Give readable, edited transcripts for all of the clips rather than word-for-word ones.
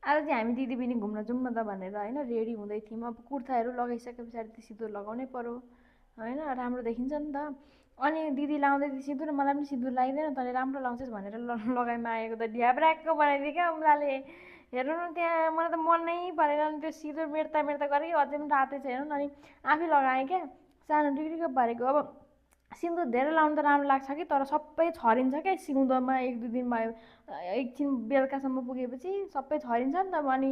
आज चाहिँ हामी दिदी घुम्न जाउँ न त भनेर होइन रेडी हुँदै थियौँ। अब कुर्ताहरू लगाइसके पछाडि त सिन्दुर लगाउनै पर्यो होइन, राम्रो देखिन्छ नि त। अनि दिदी लाउँदै थियो सिन्दुर, मलाई पनि सिन्दुर लगाइदिएन तँले राम्रो लाउँछस् भनेर लगाइमा आएको त ढ्याब्राक्क बनाइदियो क्या उनीहरूले। हेर्नु न त्यहाँ मलाई त मनै परेन। अनि त्यो सिन्दुर मेट्दा गरेँ अझै पनि रातै छ हेर्नु न। अनि आफै लगाएँ क्या, सानो टिक्रिक्क पारेको। अब सिन्दुर धेरै लाउनु त राम्रो लाग्छ कि, तर सबै छरिन्छ क्या सिउँदोमा एक दुई दिन भयो, एकछिन बेलुकासम्म पुगेपछि सबै छरिन्छ नि त। अनि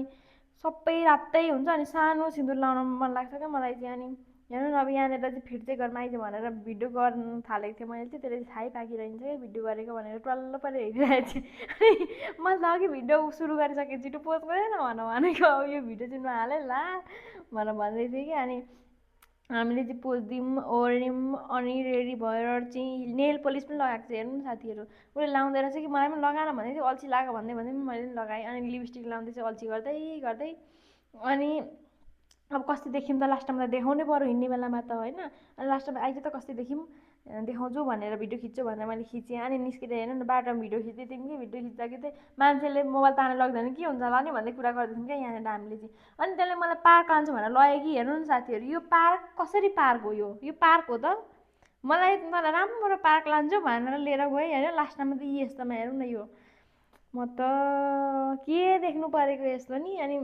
सबै रातै हुन्छ। अनि सानो सिन्दुर लाउन मन लाग्छ क्या मलाई चाहिँ। अनि हेर्नु न अब यहाँनिर चाहिँ फिर्तै घरमा आइज भनेर भिडियो गर्न थालेको थिएँ मैले चाहिँ, त्यसले थाहै पाकिरहन्छ क्या भिडियो गरेको भनेर टल्ल परेर हेरिरहेको थिएँ। अनि मैले त अघि भिडियो सुरु गरिसकेँ, छिटो पोस्ट गरेन भनेको अब यो भिडियो चाहिँ नहाले ला भनेर भन्दै थिएँ कि। अनि हामीले चाहिँ पोस्दियौँ ओर्यौँ अनि रेडी भएर चाहिँ नेल पोलिस पनि लगाएको छ हेर्नु न साथीहरू। उसले लाउँदो रहेछ कि मलाई पनि लगाएर भन्दै थियो, अल्छी लाग्यो भन्दै भन्दै पनि मैले पनि लगाएँ। अनि लिपस्टिक लाउँदैछ अल्छी गर्दै गर्दै। अनि अब कस्तो देखौँ त लास्टमा त देखाउनै पऱ्यो हिँड्ने बेलामा त होइन। अनि लास्टमा आइज त कस्तो देखौँ देखाउँछु भनेर भिडियो खिच्छु भनेर मैले खिचेँ। अनि निस्किँदै हेर्नु न बाटोमा भिडियो खिच्दै थियौँ कि, भिडियो खिच्दाखेरि चाहिँ मान्छेले मोबाइल तानेर लग्यो भने के हुन्छ होला नि भन्दै कुरा गर्दैछौँ क्या यहाँनिर हामीले चाहिँ। अनि त्यसले मलाई पार्क लान्छु भनेर लग्यो कि। हेर्नु न साथीहरू यो पार्क कसरी पार्क हो, यो पार्क हो त? मलाई तँलाई राम्रो पार्क लान्छु भनेर लिएर गएँ होइन, लास्टमा त यस्तोमा हेर्नु न यो। म त के देख्नु परेको यस्तो नि। अनि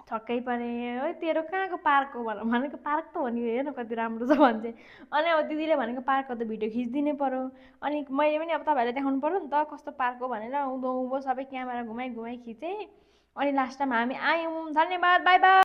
छक्कै परेँ, है तेरो कहाँको पार्क हो भनेर भनेको, पार्क त हो नि हेर न कति राम्रो छ भन्छ। अनि अब दिदीले भनेको पार्कको त भिडियो खिचिदिनै पऱ्यो। अनि मैले पनि अब तपाईँहरूलाई देखाउनु पऱ्यो नि त कस्तो पार्क हो भनेर, उँभो उँभो सबै क्यामेरा घुमाइ घुमाइ खिचेँ। अनि लास्टमा हामी आयौँ। धन्यवाद, बाई बाई।